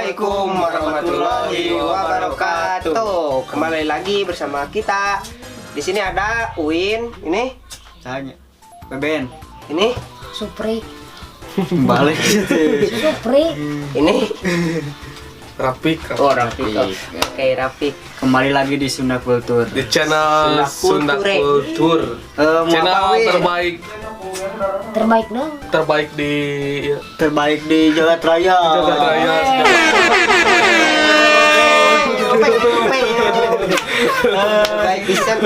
Assalamualaikum warahmatullahi wabarakatuh. Kembali lagi bersama kita. Di sini ada Uin, ini, Sahanya. Beben. Ini, Supri, Balik gitu. Supri, ini. Rapik. Oh, Rafiq. Oke, Rafiq. Kembali lagi di Sunda Kultur. Di channel Sunda Sunda Kulture. Kultur. Eh, mau Channel apa, Win? Terbaik terbaik dong. Terbaik di ya, Terbaik di Jagat Raya. Jagat Raya. Baik pisan.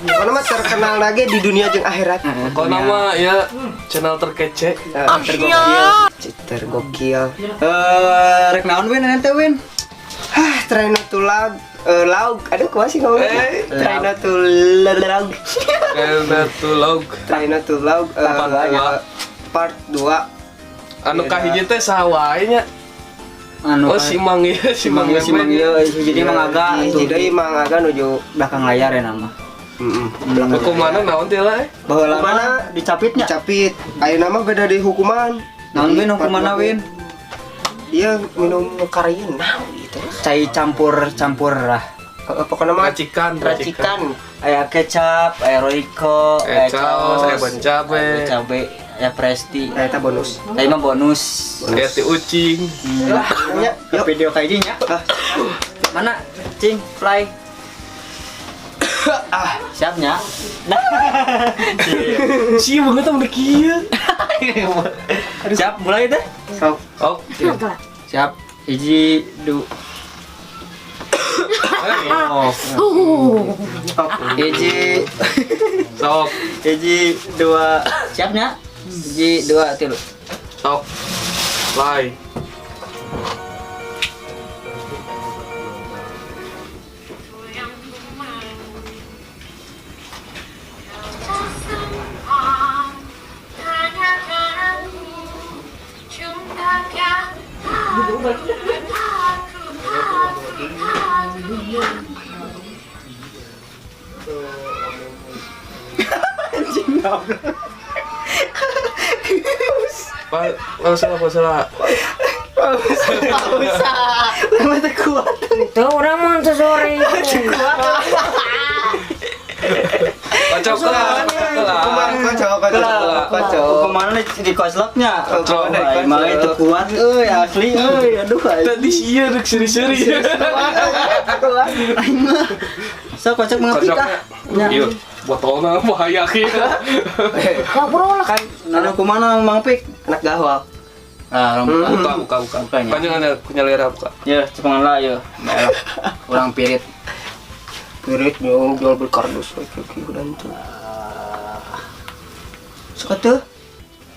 Mana mah terkenal lagi di dunia jeung akhirat. Kalau nama ya channel terkece. Tergokil. Tergokil. Eh, rek naon, Win, nanti, Win? Hah, try not to laugh. Eh, laug. Aduh, kumaha sih ngomongnya? Eh. Try not to laugh. Try not to laugh. Try not to laugh. Eh, Part dua. Part 2. Anu kahiji teh saha wae nya? Anu Oh, si Mang ieu, si Mang. Mang, si Mang ieu, jadi Mang Aga tuh. Jadi Mang Aga nuju Belakang layar ya nama. Heeh. Hukumanna naon teh lah? Eh? Baheula Hukumanna mah dicapitnya. Dicapit. Ayeuna mah beda di hukuman. Naon, Jadi, Win, hukumanna, part dua. Win? Iya, minum karieun naon gitu. Cai campur-campur lah. Heeh, pokoknya mah Racikan, racikan. Aya kecap, aya Royco, Aya caos, aya ban cabe. Aya cabe, aya Presti. Nah, eta bonus. Tapi mah bonus. Aya ti ucing. Lah, nya, yuk. Video kayak gini ya. Ah, Mana? Cing, fly. Ah, siapnya. Nah. Si banget mah kieu. Siap, mulai deh. Sok. Oh, Siap. Hiji, du. Oh. Sok. Hiji, sok, hiji, dua. Siapnya? Hiji, dua, tilu. Sok. Fly. Anjing goblok. Pak, salah, salah. Pausa. Lama teu kuat. Tuh orang mau tuh sore. Kocok lah, kocok lah. Hukuman kocok, kocok, kocok. Hukumannya di kosloknya. Kocok. Emang itu kuat euy, asli euy. Aduh, aing. Tadi sih rek seri-seri. Aing mah. So kocok mengerti Kocoknya. kah? Nya. Iya, botolnya bahaya kieu. Ya bro lah. Kan Nana kumana Mang Pik? anak gawal. Ah, orang Buka, buka, buka. Bukanya. Panjang ada punya buka. Ya, cepengan lah ya. Kurang pirit. Pirit nyong jual beli kardus oke oke udah itu. Suka tuh.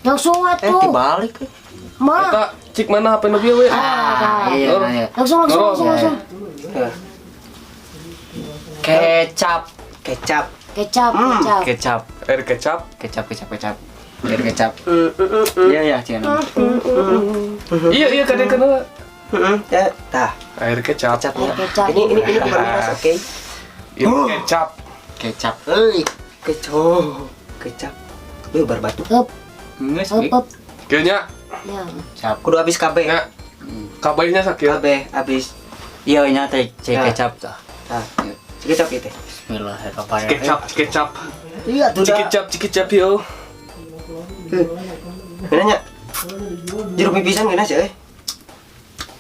Langsung Eh, atuh. dibalik. Eh. Ma. Eta cik mana HP nu bieu we? Ah, Iya, Oh. nah, ya. Langsung langsung langsung langsung. Eh, Kecap, kecap. Kecap, kecap. kecap, Air kecap. kecap, kecap, kecap. Air kecap. Iya, ya, cina. Iya, iya kadang kenal. Heeh, ya, tah, Air kecap. kecapnya. Air kecap. Ini bukan miras, oke? Ini kecap. Kecap. Euy, kecap. Kecap. Euy, bar batu. Up, Geus, up, up. Kayaknya Ya. Kecap. Kudu habis kabeh. nya kabehnya sakit. Kabeh habis. Iya, nya teh cai Ya. kecap tah. Tah. Kecap itu. Bismillahirrahmanirrahim. Kecap, kecap. Iya, tuh dah. Cikicap, cikicap yo. Nanya. Jeruk pipisan gimana sih, euy?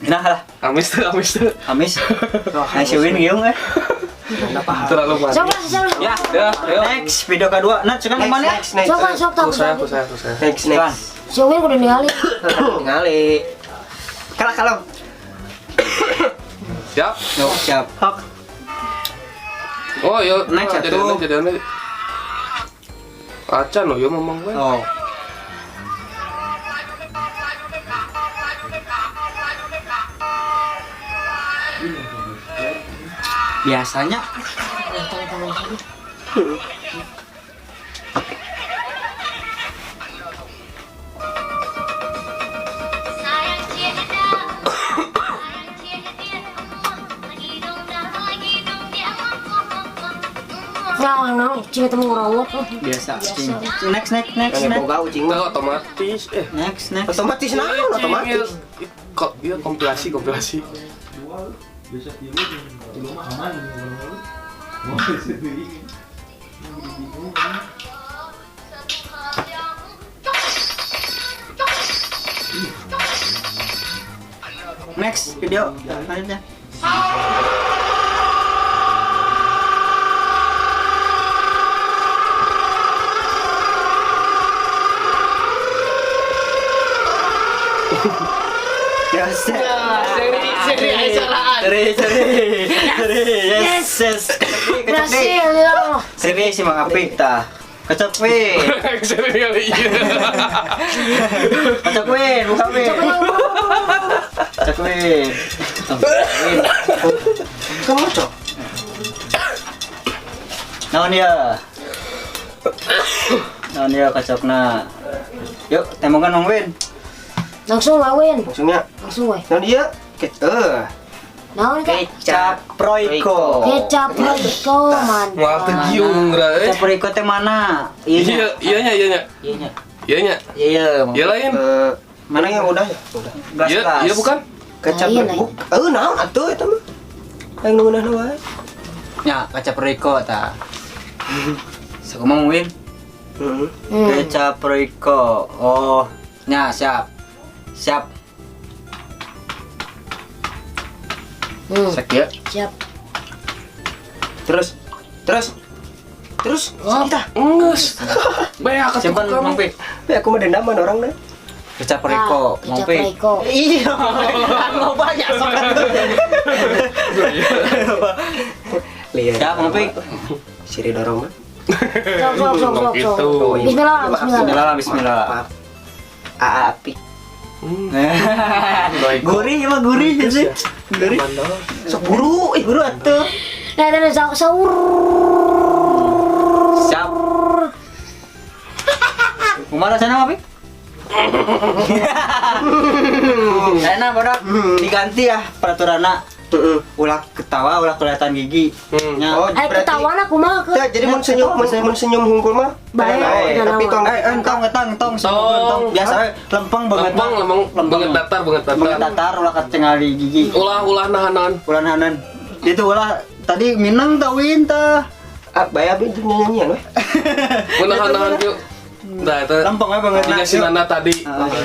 Nah lah, Amis tuh, amis tuh. amis. Nah, si Win giung eh. Kenapa? Terlalu manis. Sok lah, sok lah. Ya, Ya, ayo. next video kedua. Nah, sekarang Next, kemana? next, next. Sok lah, sok tak. Ku saya, ku saya, ku saya. Next, next. Si Win udah ningali. Ningali. Kalah kalau. Siap. No, siap. Hok. Oh, iya. Next, Jadi atuh. jadi jadi. Acan lo, yo mamang gue. Oh. Biasanya Tangan-tangan sini. Nah, nah. Nah, ucing eta mah ngorowok. Biasa ucing. Next next next Yang next. boga ucing Itu mah. otomatis eh. Next next. Otomatis naon otomatis. Kok iya kompilasi kompilasi. Next video selanjutnya. Yes. Seri seri aisyaraan. Seri seri seri yes yes. Berhasil ya. Seri si Mang Apik tah. Kecap win. Seri kali iya. Kecap win, buka win. Kecap win. Win. Kamu cok. Naon ya? Naon ya kacokna? Yuk, tembokan Mang Win. Langsung lah Win. Langsungnya. Langsung we. Naon dia? Naon teh? Kecap Royco. Kecap Royco mantap. Moal teu giung geura eh. Kecap Royco teh mana? Iya, iya nya iya nya. Iya nya. Iya nya. Iya iya. Iya lain. Mana yang udah ya? Udah. Belas Iya, belas. iya bukan? Kecap Lain, buk. Naon atuh eta mah. Aing nu ngeunah wae. Ya, kecap Royco ta. Sakumaha Mang Win? Heeh. Hmm. Kecap Royco. Oh, nya siap. Siap. Sakieu. Siap. Terus terus terus kita. Enggeus. Banyak atuh Simpan kamu. Mang Pik. Tapi aku mah dendaman orang deh. Kecap Royco, Nah, Mang kecap Pik. Royco. Iya, kan lo banyak sok atuh. Lihat. Siap, Mang Pik. Siri dorong mah. Sok sok sok sok sok. Gitu. Bismillah, bismillah. Bismillah, bismillah. Maaf. Aa Apik. Gurih emang gurih sih. Gurih. Sok buru, ih Buru atuh. Nah, nah, nah, sahur. Siap. Kumaha rasana, Mang Pik? Enak bodak diganti ya peraturanna. Heeh. Ulah ketawa, ulah kelihatan gigi. Hmm. Nya. Oh, Eh, ketawa lah kumaha ke? Teh, jadi mun senyum mun senyum hungkul mah Bae, bae, tapi tong Entong, entong, entong, entong, biasa we, lempeng banget. Lempeng, lempeng, banget datar, banget datar. Banget datar, ulah kecengali gigi. Ulah ulah nahan-nahan. Ulah nahanan. Itu ulah tadi minang tah win tah. Ah, bae abi jeung nyanyian we. Mun nahan-nahan kieu. Nah, eta Lempeng we banget. Jika si Nana tadi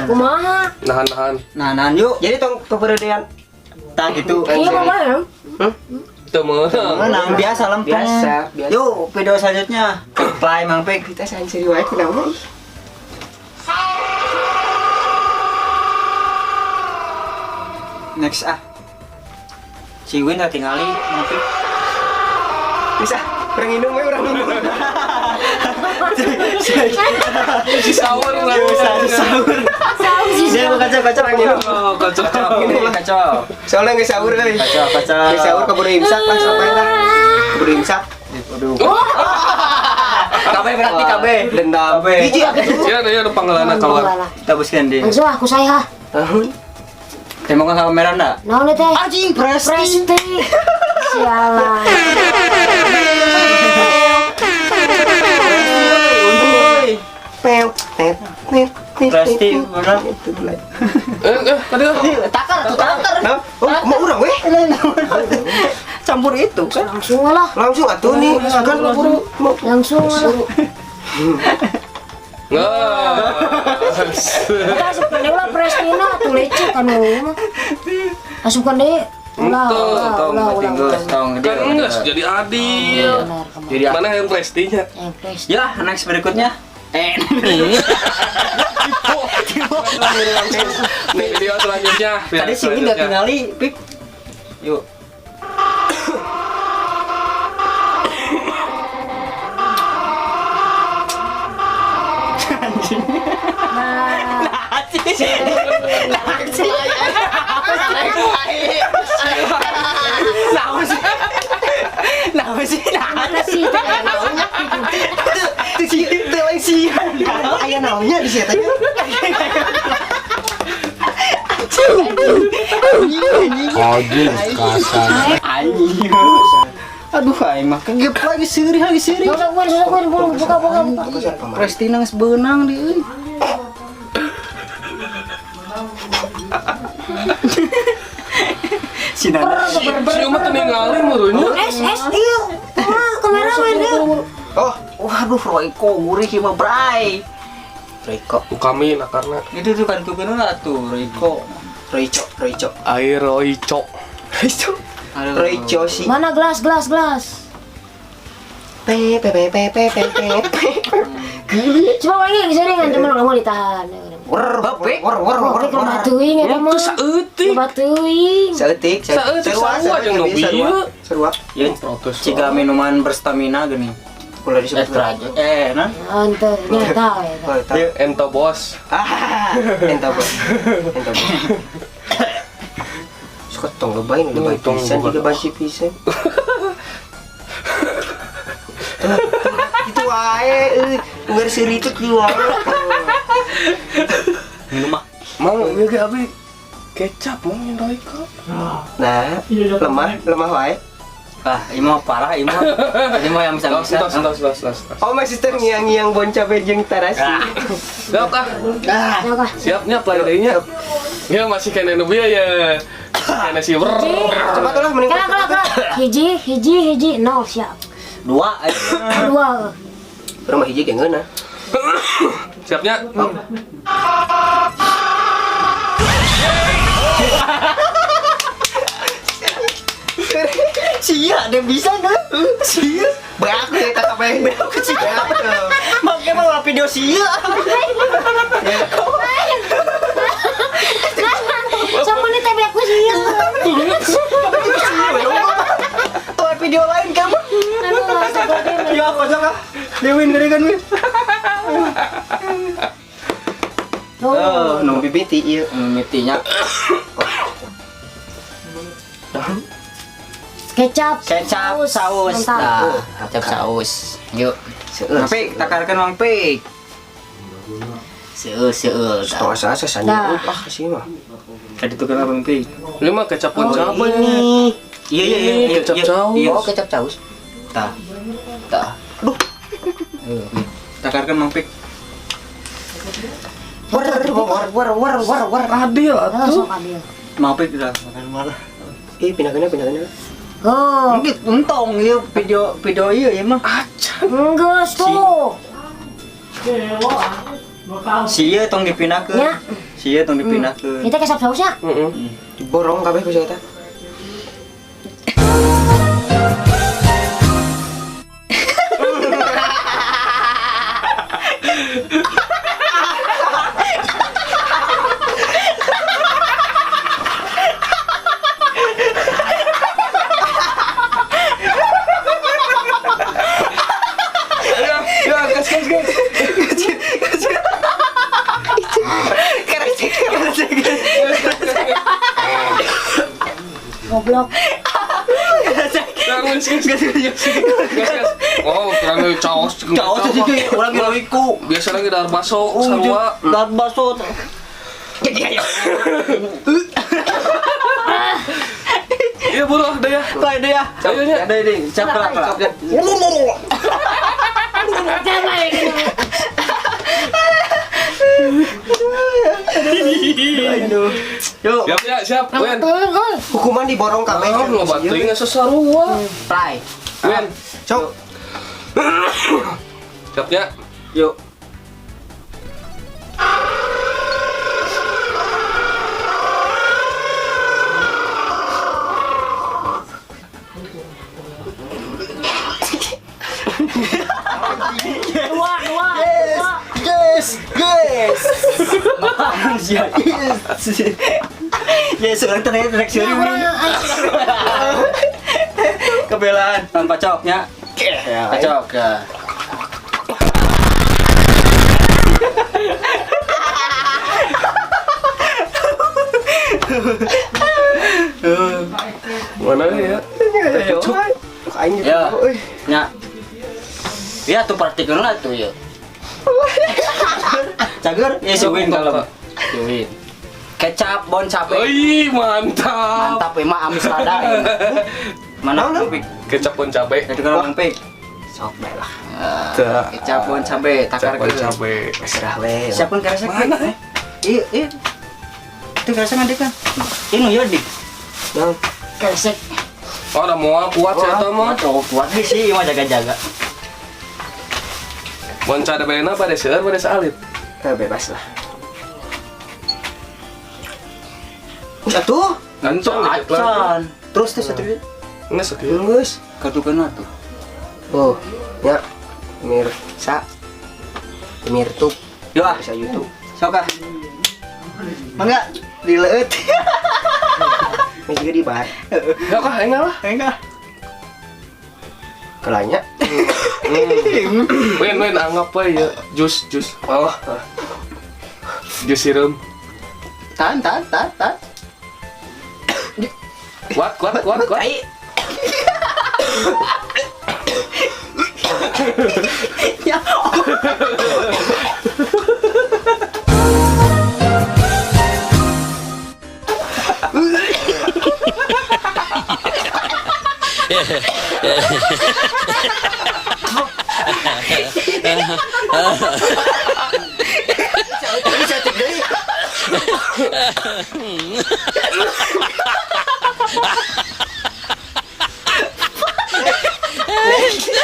Kumaha? nahan-nahan. Nah, nahan yuk. Jadi tong peperedean Tah gitu. Iya, mama. Teu meunang. Menang biasa lempeng. Biasa, biasa. Yuk, video selanjutnya. Bye Mang Pik. Kita sansiri wae kunaon. Next ah. Si Win tah tingali Mang Pik. Bisa, urang indung we urang indung. Si sahur urang. Sahur. Sahur sih. Dia mau kacau kacau. Oh, kacau. Kacau. Soalnya geus sahur euy. Kacau kacau. Geus sahur keburu imsak lah sampai lah. Keburu imsak. Aduh. KB berarti KB. Dendam. KB. Hiji atuh. Ya, ya ada panggilan keluar. Kita buskan deh. Langsung aku saya. Naon? Tembakan sama Miranda. Naon teh? Anjing presti. Presti. Sialan. Pew, tet, tet, tet, Presti, tet, bener. tet, tet. Tadi kan Takar tuh takar. Nah, oh, mau urang weh. Campur itu kan. Langsung lah. Langsung atuh nih, kan buru mau Langsung lah. Nggak. Kita asupkan deh lah Prestina tuh lecet kan mah. Asupkan deh. Ulah, ulah, Tong, ulah, ulah, ulah. tong, Kan enggak jadi adil. Benar, kemarin. Jadi Mana yang prestinya? Yang Presti. Ya, next berikutnya. Nih video selanjutnya. Video Tadi sini nggak selanjutnya. tingali, Pik. Yuk. Nah, Nah, sih, nah, mana sih? Teu sih, teu lain sih. Aya naonnya di situ teh. Anjing. Aduh, aing mah kegep lagi seurih lagi seurih. Sok Win, buru buka. Prestina geus beunang di euy. Si Nanda. Si Uma tuh ninggalin murunya. Es, iya. Kumaha kameramen ieu. Oh, Waduh, Royco gurih ieu mah bray. Royco, Kami nah karena Itu tuh kan tuh lah tuh Royco. Royco. air Royco. Royco. Aduh. Royco sih. Mana gelas? P P P P P P P P. Coba lagi seringan cuman ulah mau ditahan. Wer wer wer wer. Oke, loba teuing eta mah. Itu saeutik. Loba teuing. Saeutik, Saeutik, sarua jeung nu bieu. Sarua. Ya, Protes. ciga minuman berstamina gini. Ulah disebut. Nah. Ente nyata eta. Oh, eta. Ento bos. Ah, enta bos. Enta bos. Suka tong lebay, lebay Tong pisan, lebay. juga banci pisan. Itu wae, euy. Unggar seuri itu kieu wae. Minum mah. Mang, ieu ge abi kecap mong yang Royco. Nah, lemah wae. Ah, ini mah parah, ini mah. Ini mah yang bisa-bisa. Tos. Oh, my sister ngiang-ngiang bon cabe jeung tarasi. Siap ah. Sok ah. Siapnya play deui-nya. Ya masih kena nu bieu ya. Kena si wer. Coba tuh lah mending. Kala. Hiji, nol siap. Dua. Dua. Rumah hiji ge ngeunah. Siapnya. Sia, dia bisa nggak? Sia. Beak ya kakak bae. Beak kecil. Makanya mau video sia. Sama nih tapi aku sih. Tuh video lain kamu. Aduh, astagfirullahaladzim. Ya aku ah. Dewin gede kan Win. Oh, Nu bibiti ieu. Mitinya kecap, kecap saus. Mantap. Nah, kecap saus. Yuk. Seueur. Mang Pik, takarkan Mang Pik. Seueur, seueur. Tos asa Dah. sanya. Ah, sih mah. Tadi tuh kenapa Mang Pik? Ini mah kecap pun cabe. Ini. Iya, iya, iya, Ini iya, kecap iya, saus. iya. Oh, kecap saus. Tah. Tah. Aduh. Takarkan Mang Pik. War war war war war war. Adil Oh, atuh. sok adil. Mang Pik udah makan malah. Ih, pindahkeun pindahkeun. Oh, Mungkin untung iya video video iya ya mah. enggeus tuh. Si iya tong dipindahkeun. Ya. Si iya tong dipindahkeun. Kita kecap sausnya. Heeh. Diborong kabeh ku saya teh. Ya, gas gas gas. Goblok. Gas gas gas gas gas. Oh, kurang caos. Caos sih orang Royco. Biasa lagi dar baso sarua. Dar baso. Iya buru ah deh ya. Play deh ya. Ayo nya. Deh deh, siap lah. Aduh. Yuk. Siap ya, siap. Wen. Hukuman diborong kabeh. Ah, loba teuing sesarua. Play. Wen, Cok. siap ya. Yuk. Dua, dua, dua. Yes, yes. Manusia, yes. Yes, orang terakhir reaksi Ya, ini. orang Kebelaan tanpa coknya. Pacok ya. Mana ya? Cok. Aing gitu. Ya. Euy. Nya. Ya tuh praktikan lah tuh ya. Cager, ya si Win kalau. Si Win. Kecap bon cabe. Oi, mantap. Mantap emang amis lada. Ya. Mana Bang Pik? Kecap pun cabe. Itu kan Bang Pik. Sok bae lah. Kecap pun cabe, takar Kecap pun cabe. Serah we. Siapa yang keresek? Mana? Iya, iya. Itu keresek nanti kan. Ini ya di. Naon? Keresek. Oh, udah mau kuat sih atau mau? Oh, kuat sih, mah jaga-jaga. Bon cabena pada seueur pada saalit. Bebas lah. Atuh, Gancang dikit lagi. Acan. terus tuh satu. Ini sekieu. Geus. Kartu kena tuh. Oh, ya. Pemirsa. Pemirtub. Yo ah, Bisa YouTube. sok ah. Mangga dileueut. Ini juga di bar. Ya kah enggak lah. Enggak. Kelanya. Win win anggap we ya jus jus. Oh. Jus sirum. Tahan, tahan, tahan, tahan. Kuat kuat kuat kuat. Tai. Ya. Bisa deui.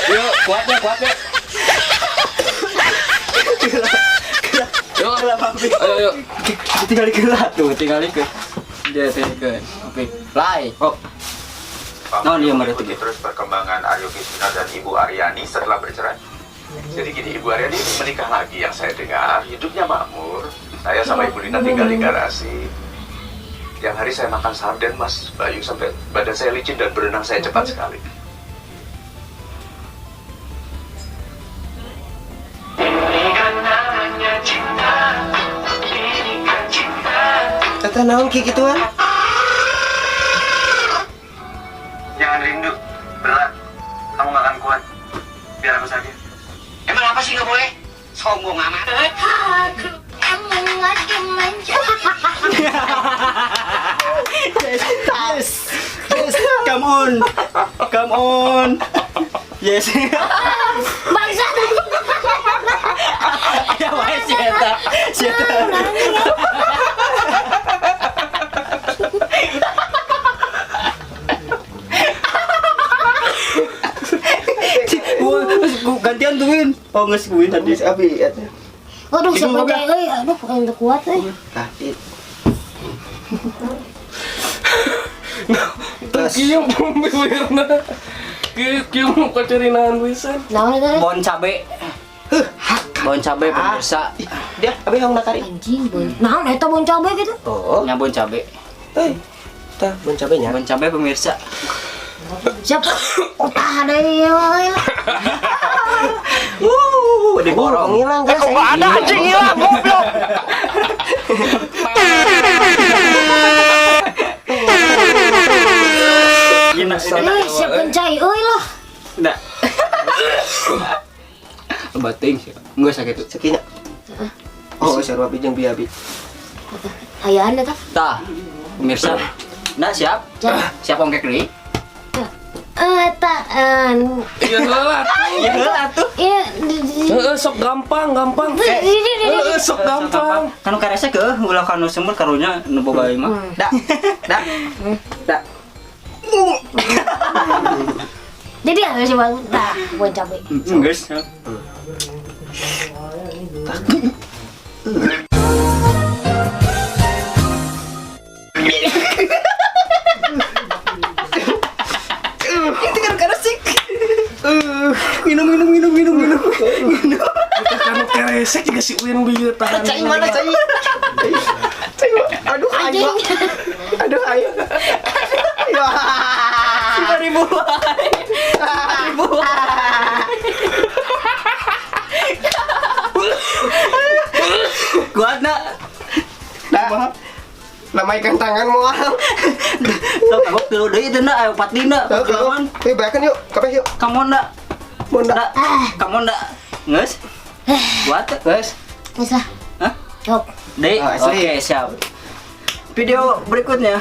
Yuk, kuatnya kuatnya. Yuk, ayo yuk. Tinggal dikelat tuh, tinggal dikelat. Dia tinggal. Oke, play. Oh. Pak No, dia marah mengikuti tuh. terus perkembangan Aryo Kiswina dan Ibu Aryani setelah bercerai. Jadi gini, Ibu Aryani menikah lagi yang saya dengar, hidupnya makmur. Saya sama Ibu Lina tinggal di garasi. Tiap hari saya makan sarden, Mas Bayu, sampai badan saya licin dan berenang saya cepat sekali. Tata naon ki kituan? Jangan rindu, berat. Kamu gak akan kuat. Biar aku saja. Emang apa sih nggak boleh? Sombong amat. Aku emang lagi manja. Yes. Yes. Come on. Come on. Yes. Bangsa. Ya wae si eta. Si eta. Gantian tuh Win. Oh nges Win tadi. Geus abi atuh. Aduh, Itu siapa moga. euy? Aduh, aing teu kuat euy. Tah, i. Tuh kieu bibirna. Kieu kieu kacerinaan pisan. Naon eta? Bon cabe. Bon cabe pemirsa. Dia abi hong nakari. Anjing, bon. Naon eta bon cabe gitu? Oh. Nya bon cabe. Hei. Tah, bon cabenya. Bon cabe pemirsa. Siapa? Otah deui euy. Diborong. Ngilang guys. Kok ada anjing hilang goblok. Euy, siapa cai euy lah. Enggak. Bating sih. Enggak sakit tuh. Sakinya. Oh, sarua abi jeung bi abi. Ayaan eta. Tah, pemirsa. Nah, siap? Siap ongkek deui? Eta Iya heula. Ya heula atuh. ieu Heeh, sok gampang, gampang. Heeh, sok gampang. Kanu karesek heuh ulah kanu semur karunya nu boga ieu mah. Da. Da. Da. Jadi harus bangun tah bon cabe. Geus. Itu kan karesek. Minum minum minum minum minum. Kanu keresek juga si Win bieu tahan. Cai mana cai? Cai. Aduh, ayo. Aduh, ayo. Ya. 5.000. 5.000. Kuat nak. Da. Lamaikan tangan moal. Sok kagok tilu deui teh nak, ayo 4 dina. Perjuangan. Eh, bayakan yuk. Kabeh yuk. Kamu ndak? Mun da. Ndak. Kamu ndak? Geus? Kuat teu? Geus. Geus lah. Hah? Yok. Deui. Oh, asli. Oke, siap. Video berikutnya.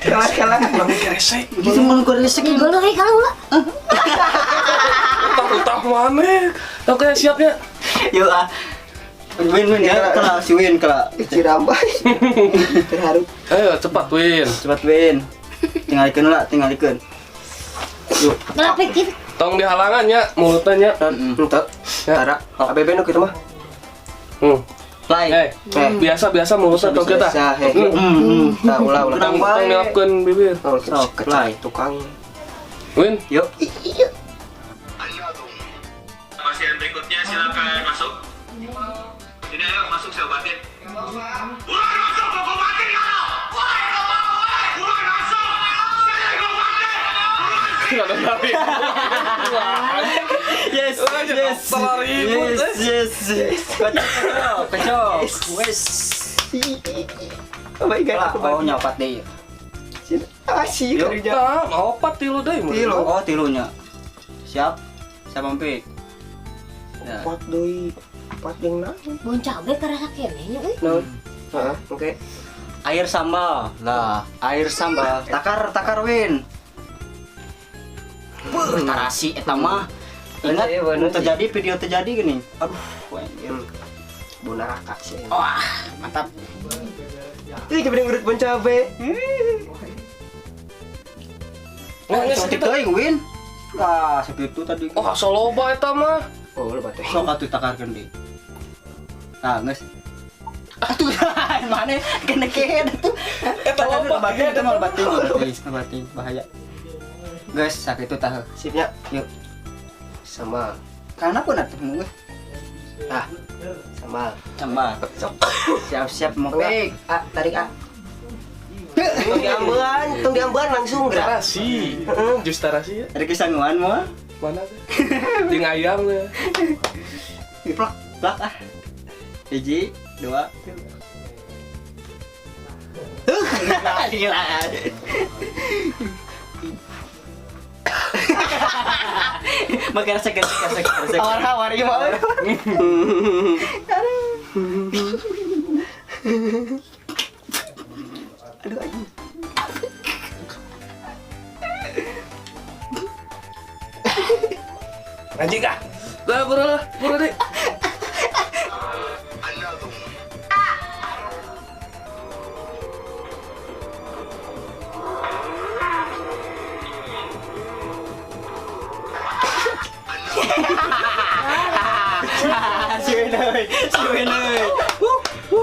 Kalah-kalah. Bangun keresek. Gitu mun keresek. Ih, geuleuh euy kalau ulah. Utah-utah mana? Oke, siapnya. Yuk ah. Win win ya, kela si Win kela. Cirambay. Terharu. Ayo cepat Win. Cepat Win. Tinggalikeun lah, tinggalikeun. Yuk. Kenapa gitu? Tong dihalangan ya mulutnya nya. Entah. Tara. ABB nu kitu mah. Hmm. Play. Eh, biasa-biasa mulutnya tong kita. Biasa, heh. Hmm. Tah ulah ulah. Tong tong ngelapkeun bibir. Oh, Sok, kecai play. tukang. Win, Yuk. Pasien berikutnya silakan masuk. Ini ayo masuk saya obatin. Buruan masuk, mau gua obatin kalau. Woi, nggak mau, woi. Buruan masuk. Saya gua obatin. Buruan. ada lari. Yes, yes. Dokter ribut, Yes, yes, yes. Kocok, kocok. Wes. Oh my god, aku Oh, bagi. nyopat deh. Ah, sih, kerja. Nah, opat tilu deui. Tilu. Oh, tilunya. Siap. Siap Ampik. Ya. Empat deui. Empat jeung naon? Bon cabe karasa keneh nya euy. Naon? Heeh, oke. Air sambal. Lah, air sambal. Takar, takar Win. Beuh, tarasi eta mah. Ingat, Iya, bener. terjadi video terjadi gini. Aduh, anjir. Bau neraka sih. Wah, mantap. Ih, coba ngurut bon cabe. Nah, geus Cantik kita. teuing Win. Lah, segitu tadi. Oh, asa loba eta mah. Oh, lu batu. Sok atuh takarkeun deui. Nah, geus. Atuh, mana kena kehed atuh. Eta loba. Batin, eta mah batin, batin, batin, bahaya. Geus, sakitu tah. Sipnya. Yuk. Sama. Karena pun atuh geus. Ah. Sama. Sambal. Siap-siap mau Enggak. pik. Ah, tarik ah. Tong diambean langsung gerak. Tarasi. Jus tarasi ya. Ada kesanguan moal? Mana tuh? Jeung ayam ya. Plak, plak ah. Hiji, dua, tilu. Gila. Makan resek, resek, resek, resek. Hawar-hawar ieu mah. Aduh anjing. Anjing ah. Lah, buru lah, buru deh. Si Win euy, si Win euy.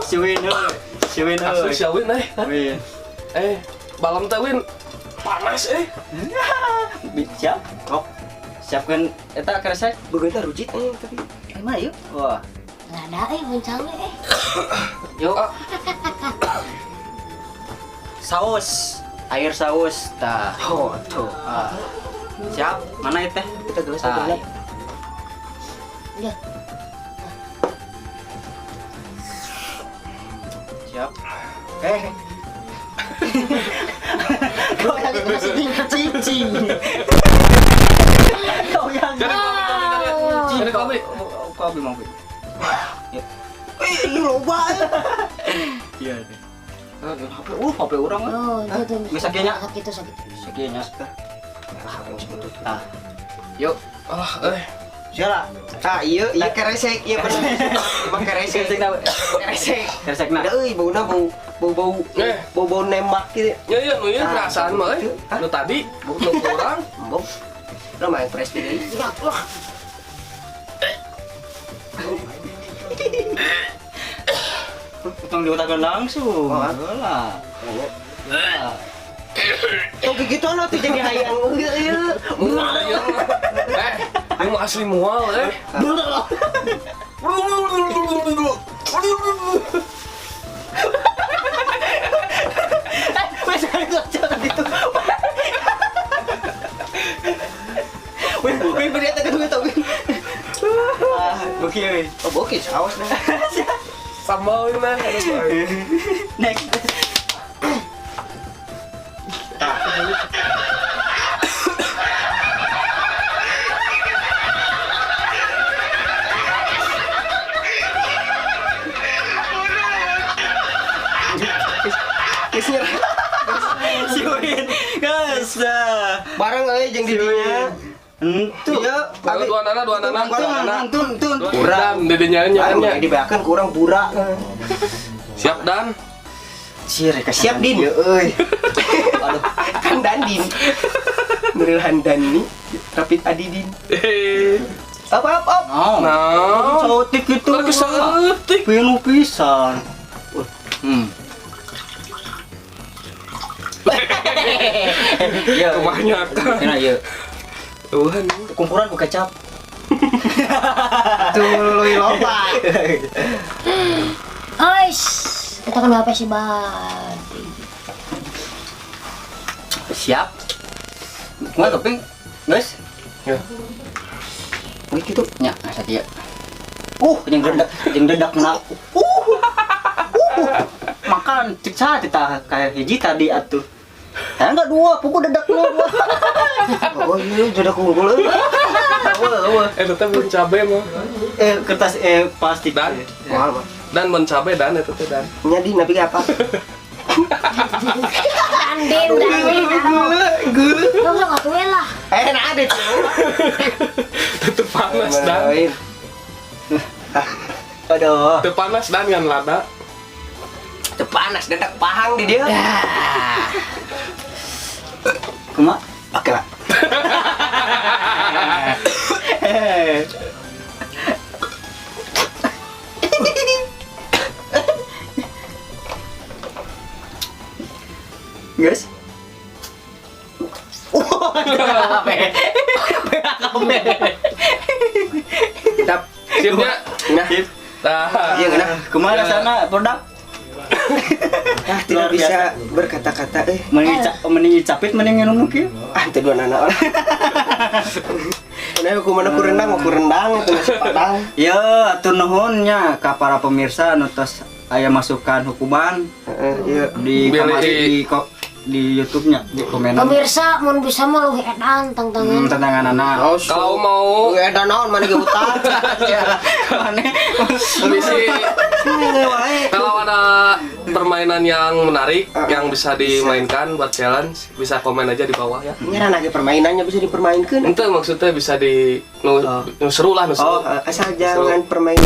Si Win euy, si Win Asli euy. si Win eh. Win. Eh, balem teh Win panas eh. Siap? Kok. Siapkan eta kresek. Begitu rujit eh tapi. Mana yuk? Wah. Nggak ada bon cabe eh. Yuk. Saus, air saus, tah. Oh, tuh. Ah. Siap, mana itu teh? Kita gelas Tah. gelas. Ya. Siap. Eh. Kau yang masih cicing. Kau yang Jadi kopi, kopi, jadi kopi. Kopi mau kopi. Eh, ini loba. Iya deh. HP, HP orang. Oh, itu tuh. Geus sakieu nya. Sakit sakit. Sakieu nya. HP sebetulnya. Tah. Yuk. Alah, eh. Siapa? Ah, iya, iya keresek, iya bener. Emang keresek. Keresek na. Keresek. Keresek na. Ada euy bauna bau bau bau Eh. bau bau nembak gitu. Ya ya, nu ieu Ah, perasaan mah eh. Hah? Nu tadi nu kurang. Embung. Lo main press deui. Wah, Utang diutakan langsung. Oh, ah. Lah. Lah. Tuh gitu lo tuh jadi hayang ieu ieu. Mual ya. Eh, ini mah asli mual eh. Wes itu aja itu. Wih, wih, beri atas kedua tau. Ah, oke, wih. Oh, oke, awas dah. Sambal ini mah. Next. Geus nyerah. Si Geus dah. Bareng euy jeung di dinya. Entu. Iya, Lalu dua nana, dua nana, dua nana. Entun, entun. Kurang, dedinya Bareng nya. dibeakeun kurang burak. Siap Dan. Cir, Siap Din. Ya euy. Aduh, kan Dandin. Nuril Handani, Rapid Adidin. Up up up. Oh. Nah. Saeutik itu. Lagi saeutik. Pinuh pisan. Ya, Kebanyakan. Enak ya. Tuhan. Kumpulan ku kecap. Tuh leuwih loba. Ais, kita kan HP si Badi. Siap. Kumaha toping? Guys. Ya. Wih gitu. Nya, asa kieu. Jeung dedak na. Makan cek saha teh kayak hiji tadi atuh. Tah enggak dua, pukul dedak lu dua. Oh iya, dedak unggul euy. Eueuh. Eta teh mun cabe mah. Kertas plastik. Dan? Moal mah. Dan mun cabe dan eta teh dan. Nya di nabi apa? Dandin, dandin. Gula. Lu usah ngatuin lah. Nah ada tuh. Teu panas dan. Aduh. Teu panas dan ngan lada. Teu panas dedak pahang di dia. Kumaha? Oke lah. Guys. Mantap. Sipnya. Nah, Nah. iya ngeunah. Kumaha rasana produk? Ah, tidak bisa berkata-kata euy. Mending capit mending nginum nu kieu. Ah, teu dua nana orang. Mana aku mana ku rendang, aku rendang itu nasi padang. Ya, atur nuhun nya ka para pemirsa nu tos aya masukan hukuman Heeh, iya. di kamari di YouTube-nya, di komenan. Pemirsa, mun bisa mah leuwih edan tangtangan. Tantanganana. Kalau mau Edan naon mana ge utang. Mana? bisi kalau ada permainan yang menarik yang bisa dimainkan buat challenge, bisa komen aja di bawah ya. Nyaran lagi permainannya bisa dipermainkan. Ente maksudnya bisa di nu, nu seru lah, nu seru. Oh, asal jangan permain.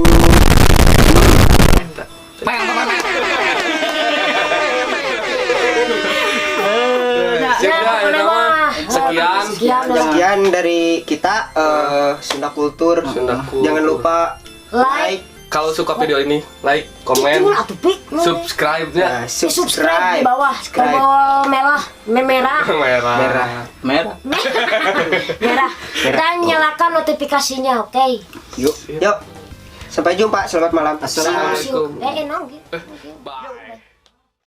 Siap ya, pokoknya ya, mah. Sekian. Sekian lah. Sekian dari kita Sunda Kultur. Sunda Kultur. Jangan lupa Like, Kalau suka video ini, like, komen, Itu atuh pik. subscribe-nya. nah, Subscribe di bawah Subscribe. tombol merah, merah, Merah. Merah. Merah. merah. Dan nyalakan notifikasinya, oke? Yuk, yuk. Sampai jumpa. Selamat malam. Assalamualaikum. Nong. Bye.